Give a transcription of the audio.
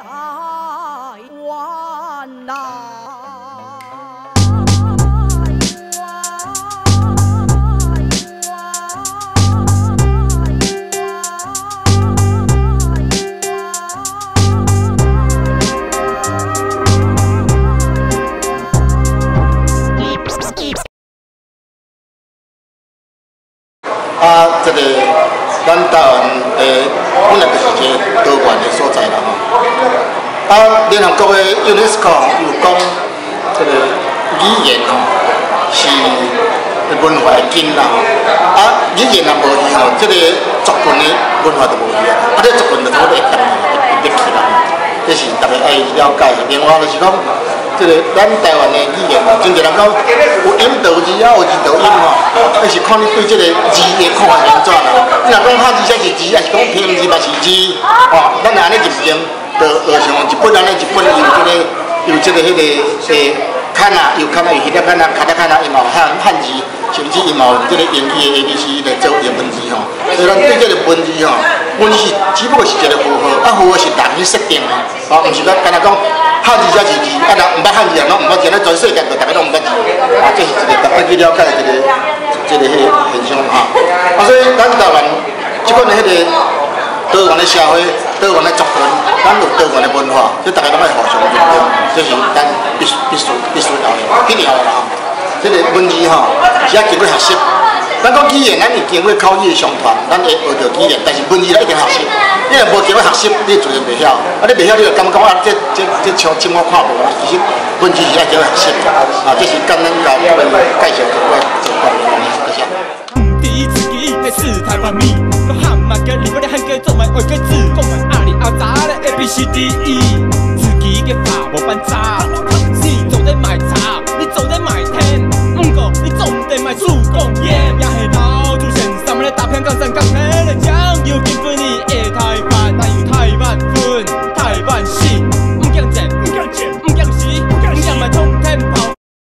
台灣來。啊，這个咱台灣的本來就是一個多元的所在啦吼。啊，聯合國的 UNESCO 有講，這个語言吼是文化的根啦吼。啊，語言若無去吼，這个族群的文化就無去啊。啊，這族群就差不多會滅去啦。這是大家愛了解的。另外就是講，這个咱台灣的語言吼，真濟人講有音就有字啊，有字就有音吼，那是看你對這个字的看法是按怎啦。你若講漢字才是字，抑是講拼音字嘛是字，吼，咱若按呢認定，就學像日本按呢，日本有這个有這个彼个卡納，有卡納有彼個卡納卡達卡納，伊嘛有漢字，甚至伊嘛有這个英語的 A B C 來做英文字吼。所以咱對這个文字吼，文字是只不過是一个符號，啊符號是人去設定的，吼，毋是講干焦講漢字才是字，啊若毋捌漢字人攏毋捌字，咱全世界就逐个攏毋捌字，啊，這是一个大家去了解的一个彼个現象吼。啊，所以咱台灣這款的彼个多元的社會、多元的族群，咱有多元的文化，這逐个攏愛互相尊重，這是咱必須要的、必要的啦吼。這个文字吼是愛經過學習。咱講語言，咱會經過口語的相傳，咱會學著語言，但是文字咱一定學習。你若無經過學習，你自然袂曉。啊，你袂曉，你就感覺講啊，這像我看無啦。其實文字是愛經過學習的，啊，這是簡單共各位介紹一寡一寡多謝。是台灣米，講漢嘛個日本的漢歌，做賣外國字，講賣阿里阿雜的 A B C D E，自己个法無辦法，你總得買字。